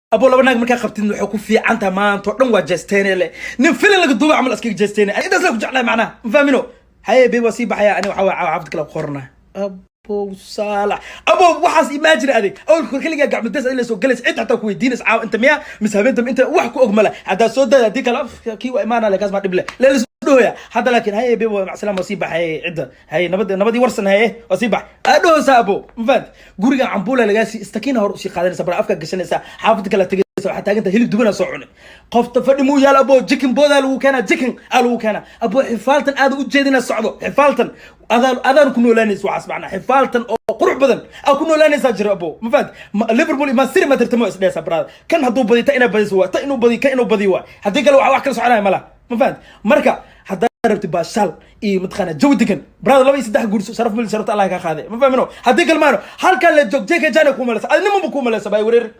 Abo, laba naag markaa qabtid, waxay ku fiican tahay maanta oo dhan waa jeesteene le, nin filin laga duuba camal iskaga jeesteene. Ani intaas la ku jeclahay macnaha, ma fahmino? Haye babe, waa sii baxaya. Ani waxaa waay xaafad kale ku qorana. Abo saalax, abo, waxaas imagine adig awalka kor keligaa gacmo des la soo galaysa, cid xataa ku weydiinaysa caawa inta miya mise habeenta inta wax ku og male. Haddaa soo dada, haddii kale kii waa imaana le, kaas maa dhib le leelis dhohoya hadda. Laakiin haye babe, waa macsalam, waa sii baxay cidda. Haye, nabad, nabadii warsan. Haye, waa sii bax aa dhohosa. Abo, ma fahanti? Gurigan cambuula lagaa sii istakiina hor usii qaadanaysa, bara afka gashanaysa, xaafadda kala tegaysa, waxaa taaganta hilib dubana soo cunay. Qofta fadhi muu yaal, abo. Chicken boodaa lagu keenaa, chicken aa lagu keenaa, abo. Xifaaltan aada u jeedina socdo, xifaaltan adaan ku noolaanaysa. Waxaas macnaa xifaaltan oo qurux badan aa ku noolaanaysaa jiro, abo, ma fahanti? Liverpool iyo Man City ma tartamo isdheesa, brother. Kan hadduu badiyo, ta inaa badiso waa ta inuu badiyo, kan inuu badiyo waa. Haddii kale waxa wax kala soconaya malaha, ma fahanti? Marka haddaa rabti baashaal iyo mataqaana jawi degan, brother, laba iyo saddex guurso. Sharaf mil, sharafta Allah ka qaaday, ma fahmino? Haddii kale maano halkan la joog jk jana ku malaysa, adi nimanba ku malaysa bay wareer.